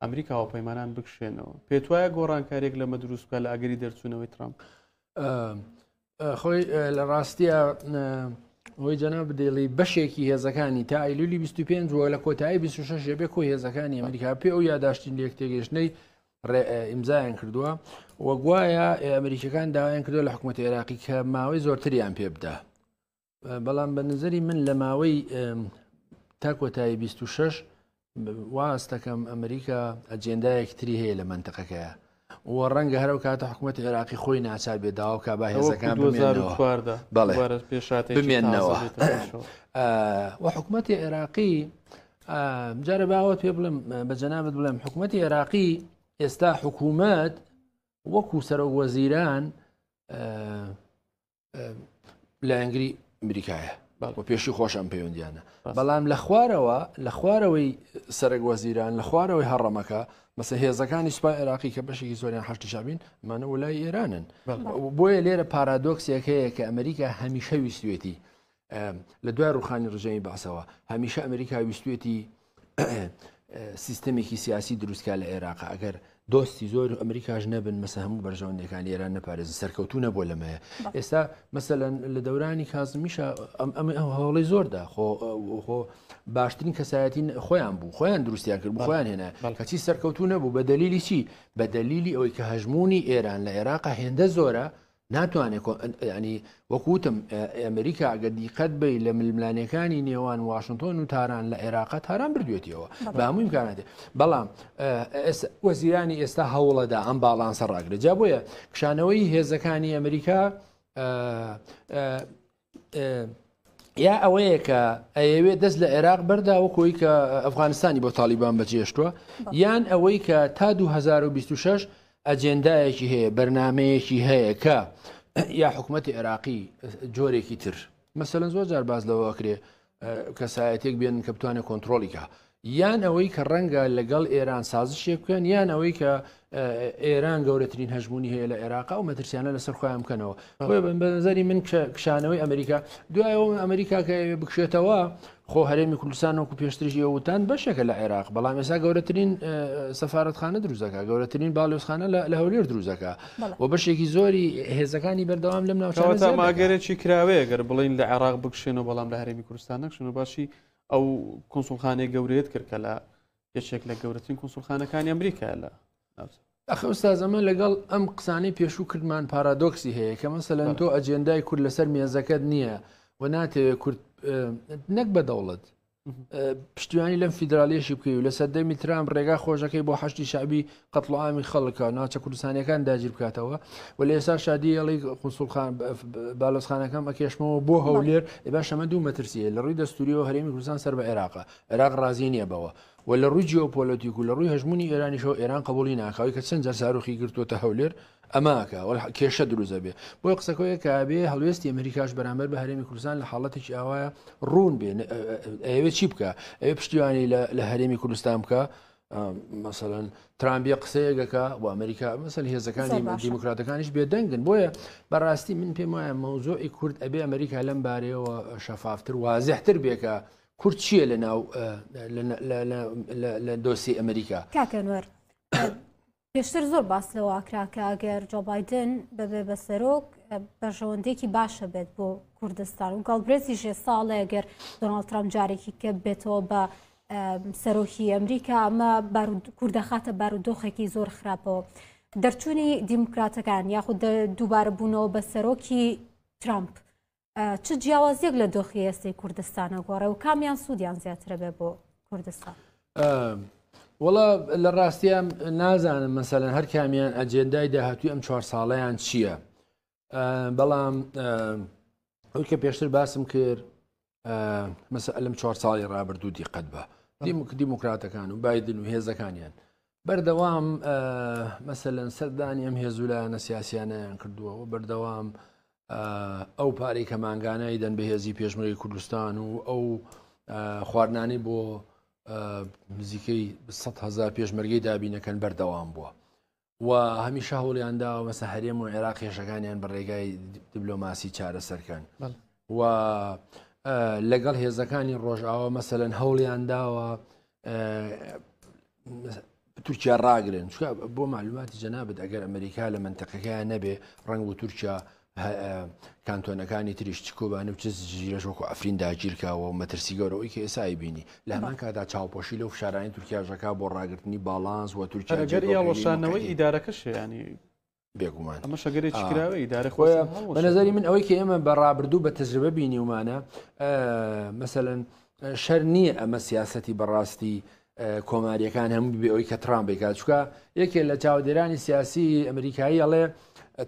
Speaker 2: ئەمریکا هاوپەیمانان بکشێنەوە پێت وایە گۆڕانکاریێک لەمە دروست بکە لە ئەگەری دەرچوونەوەی ترامپ
Speaker 3: خۆی لە ڕاستیە ئەوەی جەناب دێڵی بەشێکی هێزەکانی تا ئەیلولی 25 وە لە کۆتایی 26 بێ کۆی هێزەکانی ئەمریکا پێ ئەو یاداشتین لێک تێگەشتنەی ئیمزایان کردووە و گوایە ئەمریکیەکان داوایان کردووە لە حکوومەتی عێراقی کە ماوەی زۆرتریان پێ بدا بەڵام بە نظری من لە ماوەی تا کۆتایی 26 واستەکەم ئەمریکا ئەجێندایەکی تری هەیە لە منتەقەکەیە و ڕەنگە هەرو کاتە حکوومەتی عێراقی خۆی ناچار بێ داواکە با هێزەکان
Speaker 2: 2014
Speaker 3: بەڵێ بمێنەوە و حکوومەتی عێراقی جارە باوە پێ بڵێم بە جەنابت بڵێم حکوومەتی عێراقی ئێستا حکوومەت وەکو سەرۆک وەزیران لایەنگری ئەمریکایە و پێشی خۆش ئەم پەیوەندیانە بەڵام لە خوارەوە لە خوارەوەی سەرک وەزیران لە خوارەوەی هەڕەمەکە مەسە هێزەکانی سوپای عێراقی کە بەشێکی زۆریان حەشدی شەعبین ئەمانە وەلای ئێرانن بۆیە لێرە پارادۆکسێک هەیە کە ئەمریکا هەمیشە ویستوێتی لە دوای ڕوخانی ڕژێمی بەعسەوە هەمیشە ئەمریکا ویستوێتی سیستەمێکی سیاسی دروستکە لە عێراق ئەگەر دۆستی زۆر ئەمریکاش نەبن مەسە هەموو بەرژەوەندەکانی ئێران نەپارێزن سەرکەوتو نەبووە لەمەیە ئێستا مەسەەن لە دەورانی کازمیشە ئەم هەوڵی زۆردا خۆ خۆ باشترین کەسایەتی خۆیان بوو خۆیان دروستیان کرد خۆیان هێنا کەچی سەرکەوتو نەبوو بە دلیلی چی بە دلیلی ئەوەی کە هەژمونی ئێران لە عێراق هێندە زۆرە ناتوانێت ینی وەکوتم ئەمریکا ئەگەر دیقەت بی لە ململانەکانی نێوان واشنگتۆن و تاران لە عێراقا تاران بردوێتیەوە بە هەموو امکاناتێ بەڵام وەزیرانی ئێستا هەوڵەدا ئەم باڵانسە ڕاگرێت جا بۆیە کشانەوەی هێزەکانی ئەمریکا یا ئەوەیە کە ئەیەوێت دەست لە عێراق بەردا وەکۆی کە ئەفغانستانی بۆ تالیبان بەجێشتووە یان ئەوەی کە تا 2026 ئەجێندایەکی هەیە بەرنمەیەکی هەیە کە یا حکوومەتی عێراقی جۆرێکی تر مەسەلەن زۆر جار باز لەوە ئەکرێ کەسایەتێک بێن کە بتوانێت کۆنتترۆلی کە یان ئەوەی کە ڕەنگە لەگەڵ ئێران سازشێک بکەن یان ئەوەی کە ئێران گەورەترین هەژمونی هەیە لە عێراق و مەترسیانە لەسەر خۆیان بکەنەوە بۆیە بە نظری من کشانەوەی ئەمریکا دوایەوە ئەمریکا کە بکشێتەوە خۆ هەرێمی کوردستان وەکو پێشتریش ئێوە وتان بەشێکە لە عێراق بەڵام ئێستا گەورەترین سەفارەتخانە دروست دەکا گەورەترین باڵیۆزخانە لە هەولێر دروست دەکا و بەشێکی زۆری هێزەکانی بەردەوام لەم ناوچانە
Speaker 2: زیاد دەکا. ئەگەرێکی کراوەیە گەر بڵێین لە عێراق بکشێنەوە بەڵام لە هەرێمی کوردستان نەکشێنەوە باشی ئەو کونسوڵخانەی گەورەیەت کرد کە لە یەکێک لە گەورەترین کونسوڵخانەکانی ئەمریکا لە
Speaker 3: ناوچە. ئەخ ئوستاز ئەمە لەگەڵ ئەم قسانەی پێشوو کردمان پارادۆکسی هەیە کە مەسەلەن تۆ ئەجێندای کورد لەسەر مێزەکەت نییە و ناتەوێت کورد نەک بە دەوڵەت پشتیوانی لەم فیدراالیشی بکەی و لە سەردەمی ترامپ ڕێگا خۆشەکەی بۆ حەشدی شعبی قەتڵعامی خەڵکە ناوچە کوردستانیەکان داگیر بکاتەوە و لە ئێستا شادی ئەڵی قونسوڵخان بالۆزخانەکەم ئەکێشمەوە بۆ هەولێر باش ئەمە دوو مەترسیە لە ڕووی دەستوریەوە هەرێمی کوردستان سەر بە عێراقە عێراق ڕازی نییە بەوە. و لە ڕووی جیۆپۆلەتیک و لە ڕووی هەژموونی ئێرانیشەوە ئێران قبوڵی ناکا ئەوەی کە چەند جار ساروخی گرتووەتە هەولێر ئەمە ئەکا وە کێشە دروست ئەبێ بۆیە قسەکەوەیە کە ئەبێ هەڵوێستی ئەمریکاش بەرامبەر بە هەرێمی کوردستان لە حاڵەتێکی ئاوایە ڕوون بێ ئەیەوێ چی بکە ئەوێ پشتیوانی لە هەرێمی کوردستان بکە مەسەلەن ترامپ یە قسەیەکەکە و ئەمریکا مەسەل هێزەکانی دیموکراتەکانیش بێدەنگن بۆیە بەڕاستی من پێم وایە مەوزوعی کورد ئەبێ ئەمریکا لەم بارەیەوە شەفافتر وازحتر بێکە کورد چییە لە ناو لە دۆسی ئەمریکا
Speaker 1: کاکەنوەر پێشتر زۆر باس لەوە ئەکرا کە ئەگەر جۆ بایدن ببێ بە سەرۆک بەرژەوەندێکی باشە بێت بۆ کوردستان و گەڵبرێزیش ئێستا ئەڵێ ئەگەر دۆناڵد ترامپ جارێکی کە بێتەوە بە سەرۆکی ئەمریکا ئەمە کوردەخاتە بارودۆخێکی زۆر خراپەوە. دەرچوونی دیموکراتەکان یاخود دووبارە بوونەوە بە سەرۆکی ترامپ چ جیاوازیەک لە دۆخی ئێستەی کوردستان ئەگۆڕێ و کامیان سوودیان زیاترە بێ بۆ کوردستان؟
Speaker 3: وەڵا لە ڕاستیان نازانم مەسەلەن هەر کامیان ئەجێندای داهاتوی ئەم چوار ساڵەیان چییە بەڵام ئەوی کە پێشتر باسم کرد مەسەلەن چوار ساڵی ڕابردوو دیقەت بە دیموکراتەکان و بایدن و هێزەکانیان بەردەوام مەسەلەن سەردانی ئەم هێز و لایەنە سیاسیانیان کردووە و بەردەوام ئەو پارەی کە مانگانای دەن بە هێزی پێشمەرگی کوردستان و ئەو خواردنانی بۆ نزیکەی 100 هزار پێشمەرگەی دابینەکەن بەردەوام بووە و هەمیشە هەوڵیان داوە مەسە هەرێم و عێراق کێشەکانیان بە ڕێگای دیبلۆماسی چارەسەرکەن و لەگەڵ هێزەکانی ڕۆژئاوا مەسەلەن هەوڵیان داوە تورکیا ڕاگرن چکە بۆ معلوماتی جەنابەت ئەگەر ئەمریکا لە منتەقەکەیان نەبێ ڕەنگ و تورکیا کانتۆنەکانی تریش چ کۆبانی و چ زنجیرەش وەکو عەفرین داگیرکاوە و مەترسی گەورە ئەوی کە ئێستا ئەیبینی لە هەمان کاتدا چاوپۆشی لەو فشارانەی تورکیاش ئەکا بۆ ڕاگرتنی باڵانس و تورکیا
Speaker 2: ئەگەر
Speaker 3: جێگۆڕکێی
Speaker 2: هەڵوەشاندنەوەی ئیدارەکەش یانی
Speaker 3: بێگومان
Speaker 2: ئەمەش ئەگەرێکی کراوە ئیدارە
Speaker 3: خۆیان بە نظری من ئەوەی کە ئێمە بە ڕابردوو بە تەجربە بینیومانە مەسەلەن شەر نییە ئەمە سیاسەتی بەڕاستی کۆماریەکان هەموو بێ ئەوی کە ترامپ بکات چکە یەکێ لە چاودێرانی سیاسی ئەمریکایی ئەڵێ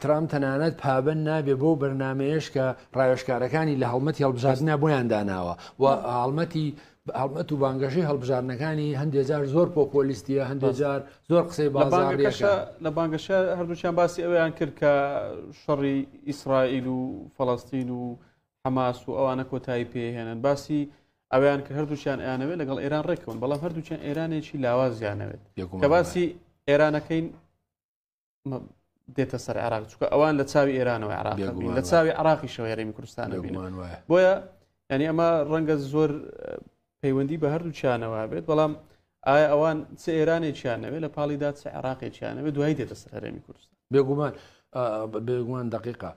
Speaker 3: ترامپ تەنانەت پابند نابێ بۆ بەرنمەیەش کە ڕاوێژکارەکانی لە هەڵمەتی هەڵبژاردنە بۆیان داناوە و هەڵمەتی هەڵمەت و بانگەشەی هەڵبژاردنەکانی هەندێک جار زۆر پۆپۆلیستیە هەندێک جار زۆر قسەی
Speaker 2: بازاڕیەکە لە بانگەشە هەردووچیان باسی ئەویان کرد کە شەڕی ئیسرائیل و فەڵەستین و حەماس و ئەوانە کۆتایی پێهێنن باسی ئەویان کرد هەردووچیان ئەیانەوێت لەگەڵ ئێران ڕێککەون بەڵام هەردووچیان ئێرانێکی لاوازیانەوێت کە باسی ئێرانەکەین دێتە سەر عێراق چکە ئەوان لە چاوی ئێرانەوە عێراق لە چاوی عراقیشەوە هەرێمی کوردستان بۆیە ینی ئەمە ڕەنگە زۆر پەیوەندی بە هەردووچیانەوە بێت بەڵام ئایا ئەوان چ ئێرانێکیانەوێت لە پاڵیدا چ عێراقێکیانەوێت دوایی دێتە سەر هەرێمی کوردستان
Speaker 3: بێگومان بێگومان دقیقە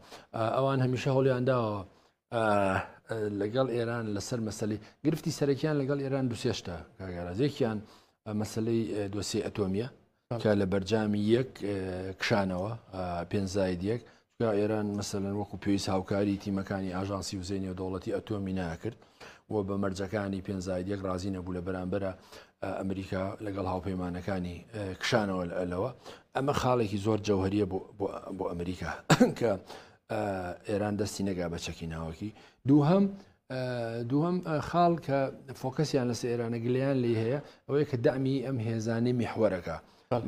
Speaker 3: ئەوان هەمیشە هەوڵیان داوە لەگەڵ ئێران لەسەر مەسلەی گرفتی سەرەکیان لەگەڵ ئێران دوسێشتا کاگەرازێکیان مەسلەی دۆسی ئەتۆمیە کە لە بەرجامی یەک کشانەوە پێنج زائید یەک چونکە ئێران مەسەلەن وەکو پێویست هاوکاری تیمەکانی ئاژانسی وزەی نێودەوڵەتی ئەتۆمی ناکرد و بە مەرجەکانی پێنج زائید یەک ڕازی نەبوو لە بەرامبەرە ئەمریکا لەگەڵ هاوپەیمانەکانی کشانەوە لەوە ئەمە خاڵێکی زۆر جەوهریە بۆ ئەمریکا کە ئێران دەستی نەگا بە چەکی ناوەکی دووهەم دووهەم خاڵ کە فۆکەسیان لەسەر ئێرانە گلەیان لێی هەیە ئەوەیە کە دەعمی ئەم هێزانەی میحوەرەکە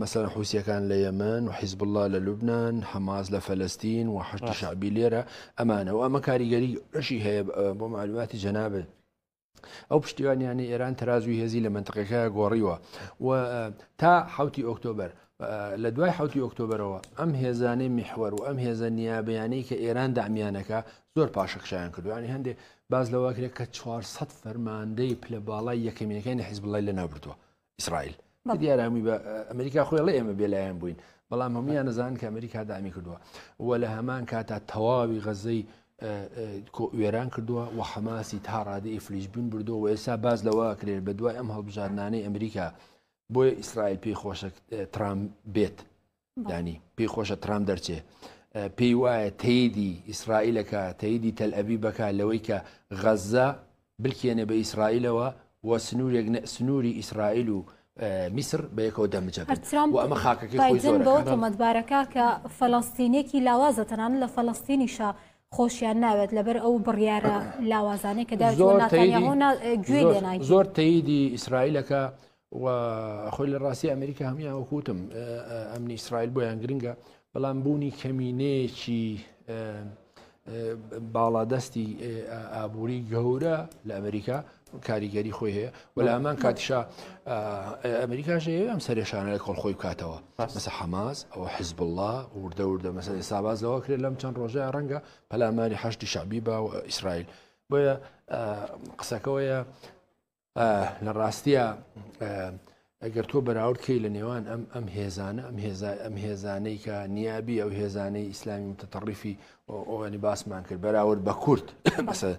Speaker 3: مەسەلەن حوسیەکان لە یەمەن و حیزبوڵڵا لە لوبناان حەماس لە فەلەستین و حەشدی شەعبی لێرە ئەمانە و ئەمە کاریگەری ڕەشی هەیە بۆ معلوماتی جەنابت ئەو پشتیوانیانەی ئێران تەرازوی هێزی لە مەنتقەکە گۆڕیوە و تا حوتی ئۆکتۆبەر لە دوای حوتی ئۆکتۆبەرەوە ئەم هێزانەی میحوەر و ئەم هێزە نیابیانەی کە ئێران دامیانەکە زۆر پاشەکشیان کردوانی هەندێک باز لەوە کرێت کە 400 فەرماندەی پلە باڵای یەکەمینەکانی حیزبڵای لە ناوبردووە ئیسرائیل دیارامی بە ئەمریکا خۆی ڵێ ئێمە بێلایەن بووین بەڵام هەمویان نەزان کە ئەمریکا دامی کردووە و لە هەمان کاتا تەواوی غەزەی وێران کردووە و حەماسی تا ڕادە ئیفلیج بوون بردووە و ئێستا باز لەوە کرێت بە دوای ئەم هەڵبژاردنانەی ئەمریکا بۆیە ئیسرائیل پێی خۆشە ترامپ بێت ینی پێی خۆشە ترامپ دەرچێ پێی وایە تەیدی ئیسرائیلەکە تەیدی تەلئەبی بەکە لەوەی کە غەزە بلکێنێ بە ئیسرائیلەوە و سنوورێک سنووری ئیسرائیل و میسر بە یەکەوە دەمجە و ئەمە خاکەکەی خۆی زۆر
Speaker 1: بەوە تۆمەتبارەکە کە فەلەستینێکی لاوازە تەنانەت لە فەلەستینیشە خۆشیان ناوێت لەبەر ئەو بڕیارە لاوازانەی کە داوێت ناتانیاهۆ گوێی لێ ناگیرێت.
Speaker 3: زۆر تەیدی ئیسرائیلەکە. و خۆی لە ڕاستی ئەمریکا هەموان وەکوتم ئەمنی ئیسرائیل بۆیان گرنگە بەڵام بوونی کەمینەیەکی باڵادەستی ئابووری گەورە لە ئەمریکا کاریگەری خۆی هەیە و لە هەمان کاتیشا ئەمریکاش هەیە ئەم سەرێشانە لە کۆڵ خۆی بکاتەوە مەسە حەماس ئەوە حزب الله وردە وردە مەسە ئێستا باز لەوە کرێت لەم چەند ڕۆژە ڕەنگە پەلاماری حەشدی شەعبی با و ئیسرائیل بۆیە قسەکەەوەیە لە ڕاستیا ئەگەر تۆ بەراورد کەی لە نێوان ئەم ئەم هێزانە ئەم هێزا ئەم هێزانەی کە نیابی ئەو هێزانەی ئیسلامی متەتەڕیفی ئەوانی باسمان کرد بەراورد بە کورد مەسە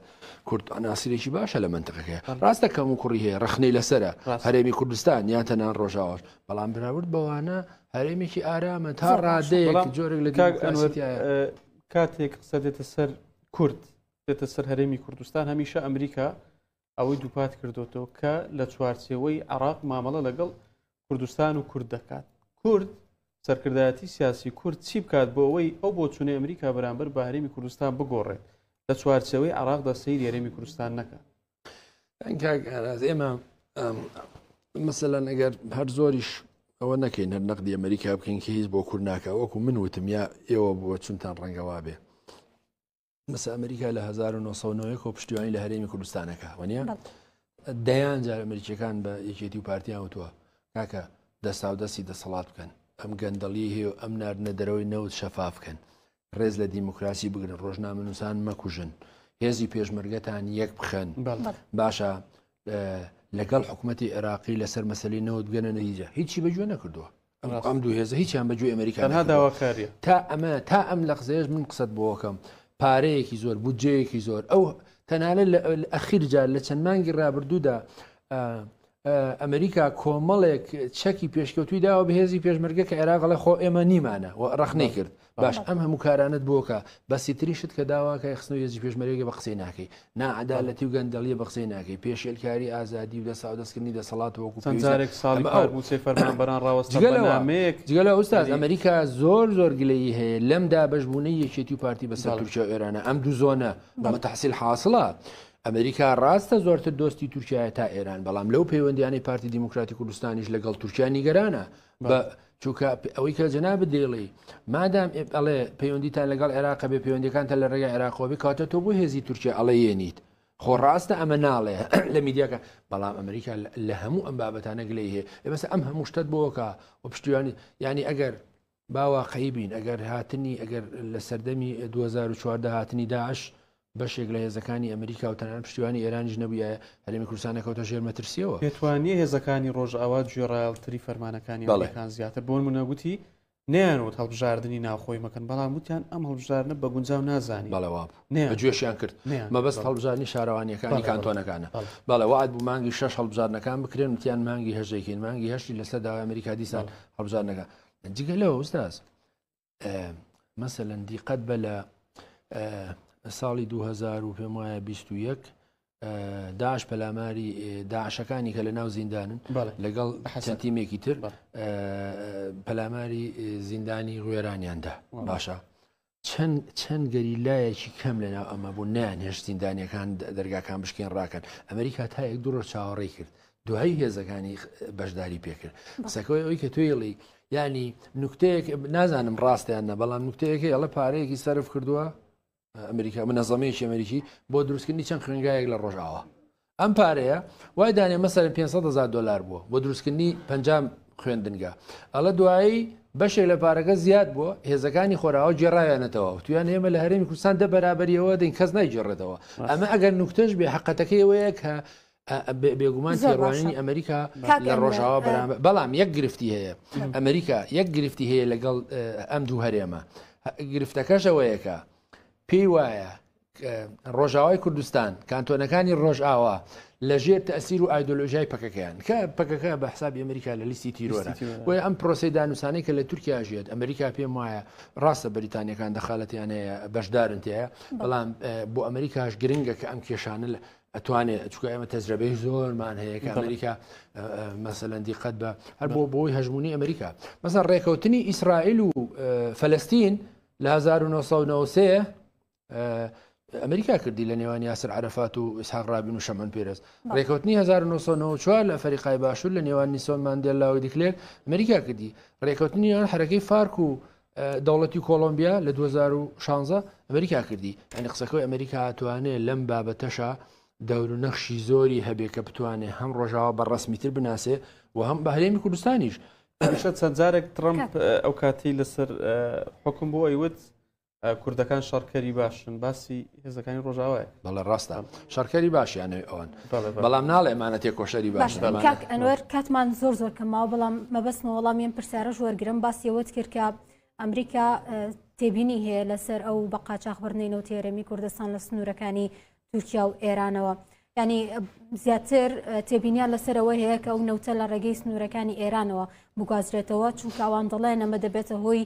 Speaker 3: کورد ئەناسیرێکی باشە لە منتەقەکەی ڕاستە کەم و کوڕی هەیە ڕخنەی لەسرە هەرێمی کوردستان یان تەنان ڕۆژاواش بەڵام بەراورد بەوانە هەرێمێکی ئارامە تا ڕادەیەک جۆرێک لە
Speaker 2: کاتێک قسە دێتە سەر کورد دێتە سەر هەرێمی کوردستان هەمیشە ئەمریکا ئەوەی دووپات کردوێتەوە کە لە چوارچێوەی عراق مامەڵە لەگەڵ کوردستان و کورد دەکات کورد سەرکردایەتی سیاسی کورد چی بکات بۆ ئەوەی ئەو بۆچوونەی ئەمریکا بەرامبەر بە هەرێمی کوردستان بگۆڕێت لە چوارچێوەی عراقدا سەیری هەرێمی کوردستان نەکات
Speaker 3: ئێمە مەسەلەن ئەگەر هەر زۆریش ئەوە نەکەین هەر نەقدی ئەمریکا بکەین کە هیچ بۆ کورد ناکە وەکو من وتم یا ئێوە بۆ چونتان ڕەنگەوا بێ مەسە ئەمریکا لە 1990 کۆ پشتیوانی لە هەرێمی کوردستانەکە وەنیە دەیان جار ئەمریکیەکان بە یەکێتی و پارتیان وتووە کاکە دەستا و دەستی دەسەڵات بکەن ئەم گەندەڵی هەیە و ئەم ناردنە دەرەوەی نەوت شەفاف بکەن ڕێز لە دیموکراسی بگرن ڕۆژنامە نووسان مەکوژن هێزی پێشمەرگەتان یەک بخەن باشە لەگەڵ حکوومەتتی عێراقی لەسەر مەسلی نەوت بگەنە نەتیجە هیچی بەگوێ نەکردووە ئەم دوو هێزە هیچیان بەگوێ ئەمریکا
Speaker 2: تەنها داواکاریە
Speaker 3: تا ئەمە تا ئەم لە قسەیەش من قسەت بۆکەم پارەیەکی زۆر بودجەیەکی زۆر ئەو تەنانەت لە ئەخیر جار لە چەند مانگی ڕابردوودا ئەمریکا کۆمەڵێک چەکی پێشکەوتوی داوە بە هێزی پێشمەرگە کە عێراق ئەڵێ خۆ ئێمە نیمانە و ڕەخنەی کرد باش ئەم هەموو کارانت بۆکە بەسیتریشت کە داواکە خستنەوەی هێزی پێشمەرگە بە قسەی ناکەی ناعەدالەتی و گەندەڵیە بە قسەی ناکەی پێشێلکاری ئازادی و دەساو دەستکردنی دەسەڵات وەکو
Speaker 2: چەند جارێک ساڵی پار مووچەی فەرمانبەران ڕاوەستا
Speaker 3: جگە لەوە نامەیەک جگە لە ئوستاز ئەمریکا زۆر زۆر گلەیی هەیە لەم دابەشبوونەی یەکێتی و پارتی بەسەر تورکیا و ئێرانە ئەم دوو زۆنە بەمە تەحسیل حاصلە ئەمریکا ڕاستە زۆرتر دۆستی تورکیایە تا ئێران بەڵام لەو پەیوەندیانەی پارتی دیموکراتی کوردستانیش لەگەڵ تورکیا نیگەرانە بە چونکە ئەوەی کە جەنابت دەیڵێی مادام ئەڵێ پەیوەندیتان لەگەڵ عێراق بێ پەیوەندیەکانتان لە ڕێگای عێراقەوە بێ کاتە تۆ بۆ هێزی تورکیا ئەڵێ یێنیت خۆ ڕاستە ئەمە ناڵێ لە میدیاکە بەڵام ئەمریکا لە هەموو ئەم بابەتانە گلەی هەیە ئێمەسە ئەم هەموو شتت بۆکە و پشتیوانی ینی ئەگەر باواقعی بین ئەگەر هاتنی ئەگەر لە سەردەمی 2014 هاتنی داعش بەشێک لە هێزەکانی ئەمریکا و تەنانەت پشتیوانی ئێرانیش نەبوویایە، هەرێمی کوردستان نەکەوتە ژێر مەترسییەوە.
Speaker 2: پێتوانییە هێزەکانی ڕۆژئاوا گوێڕایەڵتری فەرمانەکانی ئەمریکان زیاتر؟ بۆ نموونە گوتی نەیانوت هەڵبژاردنی ناوخۆی مەکەن، بەڵام وتیان ئەم هەڵبژاردنە بە گونجاو نازانین.
Speaker 3: بەڵێ وابوو. بە گوێشیان کرد. مەبەست هەڵبژاردنی شارەوانییەکانی کانتۆنەکانە. بەڵێ وەعد بوو مانگی شەش هەڵبژاردنەکان بکرێن، وتیان مانگی هەشت دەیکەین. مانگی هەشتی لەسەر داوای ئەمریکا دیسان هەڵبژاردنەکان. جگە لەوە ئوستاز، مەسەلەن دیقەت بە لە ساڵی 2000 و پێم وایە 21 داعش پەلاماری داعشەکانی کە لە ناو زیندانن لەگەڵ چەند تیمێکی تر پەلاماری زیندانی غوێرانیاندا باشە چەند چەند گەریلایەکی کەم لە ناو ئەمە بوو نیان هێشت زیندانیەکان دەرگاکان بشکێن ڕاکەن ئەمریکا تا یەک دوو ڕۆژ چاوەڕێی کرد دوایی هێزەکانی بەشداری پێکرد قسەکەی ئەوی کە توێڵی ینی نکتەیەک نازانم ڕاستیان نە بەڵام نکتەیەکەی ئەڵە پارەیەکی سەرف کردووە ئەمریکا منەزەمەیەکی ئەمریکی بۆ دروستکردنی چەند خوێنگایەک لە ڕۆژاوا ئەم پارەیە وای دانێ مەسەرە 500 هزار دلار بووە بۆ دروستکردنی 50 خوێندنگا ئەڵە دوایی بەشێک لە پارەکە زیاد بووە هێزەکانی خۆراوە گێڕاویانەتەوە تویان ئێمە لە هەرێمی کوردستان دە بەرابەریەوە دەین کەس نایگێڕێتەوە ئەمە ئەگەر نوکتەش بێ حقەتەکەی ئەوەیە کە بێگومان تێڕوانینی ئەمریکا لە ڕۆژاوا بەرامبەر بەڵام یەک گرفتی هەیە ئەمریکا یەک گرفتی هەیە لەگەڵ ئەم دوو هەرێمە گرفتەکەش ئەوەیەکە پێی وایە ڕۆژاوای کوردستان کانتۆنەکانی ڕۆژئاوا لە ژێر تەسیر و ئایدۆلۆژیای پەکەکەیان کە پەکەکە بە حسابی ئەمریکا لە لیستی تیرۆرە بۆیە ئەم پرۆسی دانوسانەی کە لە تورکیا ژێت ئەمریکا پێم وایە ڕاستە بەریتانیەکان دەخالەتیان هەیە بەشدارن تایە بەڵام بۆ ئەمریکاش گرنگە کە ئەم کێشانە ئەتوانێ چکە ئێمە تەجرەبەی زۆرمان هەیە کە ئەمریکا مەسەلەن دیقەت بە هەر بۆ بۆی هەژمونی ئەمریکا مەسەن ڕێکەوتنی ئیسرائیل و فلستین لە 1993. ئەمریکا کردی لە نێوان یاسر عەرەفات و ئیسحاق ڕابین و شەمعون پێرێز. ڕێکەوتنی 1994 لە ئەفەریقای باشوور لە نێوان نیسۆن ماندێلا و دیکلێرک ئەمریکا کردی. ڕێکەوتنی نێوان حەرەکەی فارک و دەوڵەتی کۆڵۆمبیا لە 2016 ئەمریکا کردی. یانی قسەکەی ئەمریکا توانێ لەم بابەتەشا دەور و نەخشی زۆری هەبێ کە بتوانێ هەم ڕۆژاوا بە ڕەسمیتر بناسێ و هەم بە هەرێمی کوردستانیش.
Speaker 2: هەمیشە چەند جارێک ترەمپ ئەو کاتەی لەسەر حوکم بوو ئەیوت کوردەکان شەڕکەری باشن باسی هێزەکانی ڕۆژاوایە.
Speaker 3: بەڵێ ڕاستە شەڕکەری باشیانەوێ ئەوان بەڵام ناڵێ ئەمانە تێکۆشەری باشن.
Speaker 1: باشە کاک ئەنوەر کاتمان زۆر زۆر کەم ماوە بەڵام مەبەستمە وەڵامی ئەم پرسیارەش وەرگرم باسی ئەوەت کرد کە ئەمریکا تێبینی هەیە لەسەر ئەو بە قاچاخبردنەی نەوتی هەرێمی کوردستان لە سنوورەکانی تورکیا و ئێرانەوە ینی زیاتر تێبینیان لەسەرەوە هەیە کە ئەو نەوتە لە ڕێگەی سنوورەکانی ئێرانەوە بگوازرێتەوە چونکە ئەوان دەڵێن ئەمە دەبێتە هۆی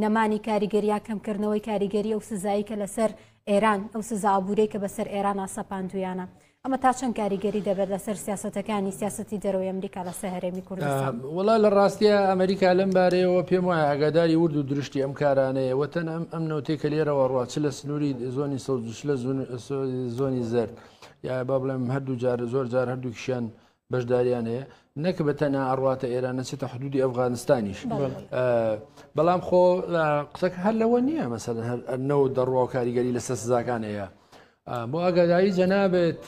Speaker 1: نەمانی کاریگەری یا کەمکردنەوەی کاریگەری ئەو سزایی کە لەسەر ئێران ئەو سزا ئابوورەی کە بەسەر ئێران سەپاندویانە ئەمە تا چەند کاریگەری دەبێت لەسەر سیاسەتەکانی سیاسەتی دەرەوەی ئەمریکا لەسەر هەرێمی کوردستان؟
Speaker 3: وەڵا لە ڕاستیا ئەمریکا لەم بارەیەوە پێم وایە ئاگاداری ورد و درشتی ئەم کارانەیە وەتەن ئەم ئەم نەوتەی کە لێرەوە ڕوا چ لە سنووری زۆنی سەوز و چ لە زۆنی زەرد یا با بڵێم هەردوو جار زۆر جار هەردووکیشیان بەشداریان هەیە نەک بە تەنها ئەڕواتە ئێران نەچێتە حدودی ئەفغانستانیش بەڵام خۆ قسەکە هەر لەوە نییە مەسەلەن هەر نەوت دەڕوا و کاریگەری لەسەر سزاکان هەیە بۆ ئاگاداری جەنابت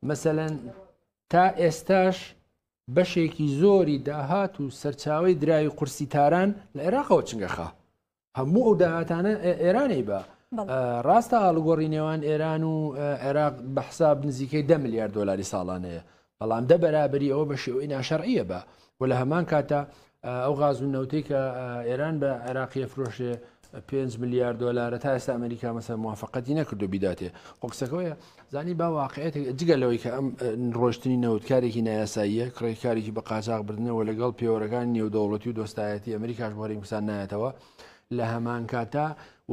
Speaker 3: مەسەلەن تا ئێستاش بەشێکی زۆری داهات و سەرچاوی دراوی قورسی تاران لە عێراقەوە چنگەخا هەموو ئەو داهاتانە ئێرانی بە ڕاستە ئاڵوگۆڕی نێوان ئێران و عێراق بە حساب نزیکەی ده ملیار دلاری ساڵانەیە بەڵام دە بەرابری ئەوە بە شێوەی ناشەرعیە بە و لە هەمان کاتە ئەو غاز و نەوتەی کە ئێران بە عێراقیە فرۆشێ 5 ملیار دلارە تا ئێستا ئەمریکا مەسەر موافقەتی نەکردو بیداتێ خۆ قسەکەوەیە زانی با واقعێت جگە لەوەی کە ئەم ڕۆشتنی نەوت کارێکی نایاساییە کڕێکارێکی بە قاچاق بردنەوە لەگەڵ پێوەرەکانی نێودەوڵەتی و دۆستایەتی ئەمریکاش بۆ هەرێمی کوردستان نایەتەوە لە هەمان کاتا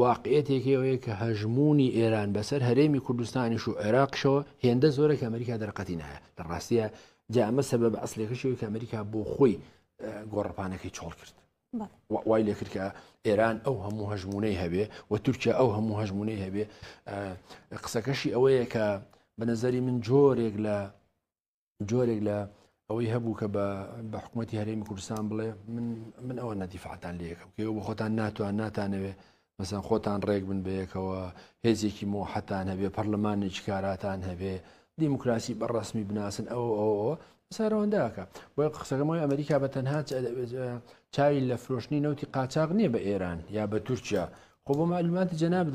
Speaker 3: واقعێتێکی ئەوەیە کە هەژمونی ئێران بەسەر هەرێمی کوردستانیش و عێراقشەوە هێندە زۆرە کە ئەمریکا دەرقەتی نایە لە ڕاستیە جا ئەمە سەبەب ئەسلەکەشەوەی کە ئەمریکا بۆ خۆی گۆڕەپانەکەی چۆڵ کرد وای لێکرد کە ئێران ئەو هەموو هەژمونەی هەبێ و تورکیا ئەو هەموو هەژمونەی هەبێ قسەکەشی ئەوەیە کە بە نظری من جۆرێک لە جۆرێک لە ئەوەی هەبوو کە بە حکوومەتتی هەرێمی کوردستان بڵێ من من ئەوە نەدیفعتان لەکەم کە بۆ خۆتان ناتوان ناتانەوێ مەسەن خۆتان ڕێک بن بەیەکەوە هێزێکی مۆحەتان هەبێ پەرلەمانێکی کاراتان هەبێ دیموکراسی بە ڕسمی بناسن ئەو ئەو سەرەوەنداکە بۆ قسەکەمەوەی ئەمریکا بە تەنها چاوی لە فرۆشتنی نەوتی قاچاق نییە بە ئێران یا بە تورکیا خۆ بۆ معلوماتی جەناب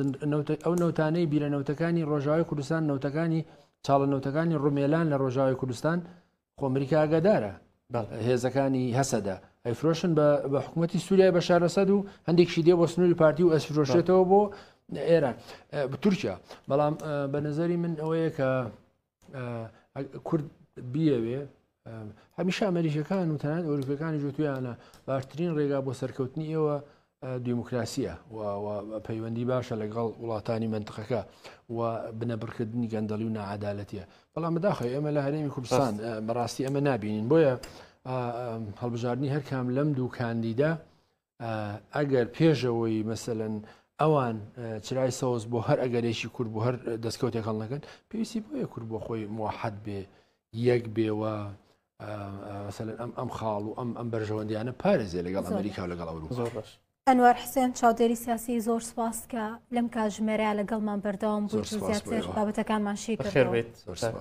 Speaker 3: ئەو نەوتانەی بیرە نەوتەکانی ڕۆژاوای کوردستان نەوتەکانی چاڵە نەوتەکانی ڕومێلان لە ڕۆژاوای کوردستان خۆ ئەمریکا ئاگادارە هێزەکانی هەسەدە ئەیفرۆشن بە حکوومەتی سووریای بە شارەسەد و هەندێکشی دێ بۆ سنووری پارتی و ئەسفرۆشێتەوە بۆ ئێران تورکیا بەڵام بە نظری من ئەوەیە کە کورد بیەوێ هەمیشە ئەمریکەکان و تەنانەت ئەوروپیەکانی جوتویانە باشترین ڕێگا بۆ سەرکەوتنی ئێوە دیموکراسیە و پەیوەندی باشە لەگەڵ وڵاتانی منتقەکە و بنەبڕکردنی گەندەڵی و ناعادالەتیە بەڵام بەداخەوە ئێمە لە هەرێمی کوردستان بەڕاستی ئەمە نابینین بۆیە هەڵبژاردننی هەرکام لەم دوو کاندیدا ئەگەر پێشەوەی مەسەەن ئەوان چرای سەوز بۆ هەر ئەگەرێکی کورد بۆ هەر دەستکەوتێک هەڵنەکەن پێویستی بۆیە کورد بۆ خۆی موحد بێ یەک بێوە مەسەلەن ئەم ئەم خاڵ و ئەم ئەم بەرژەوەندیانە پارێزێ لەگەڵ ئەمریکا و لەگەڵ ئەوروپا.
Speaker 2: زۆر باش.
Speaker 1: ئەنوەر حسێن چاودێری سیاسی زۆر سپاس کە لەم کاتژمێرەیا لەگەڵمان بەردەوام بوویت و زیاتر بابەتەکانمان شی
Speaker 2: بەخێر
Speaker 1: کردەوە.
Speaker 2: بێیت.
Speaker 3: زۆر سپاس.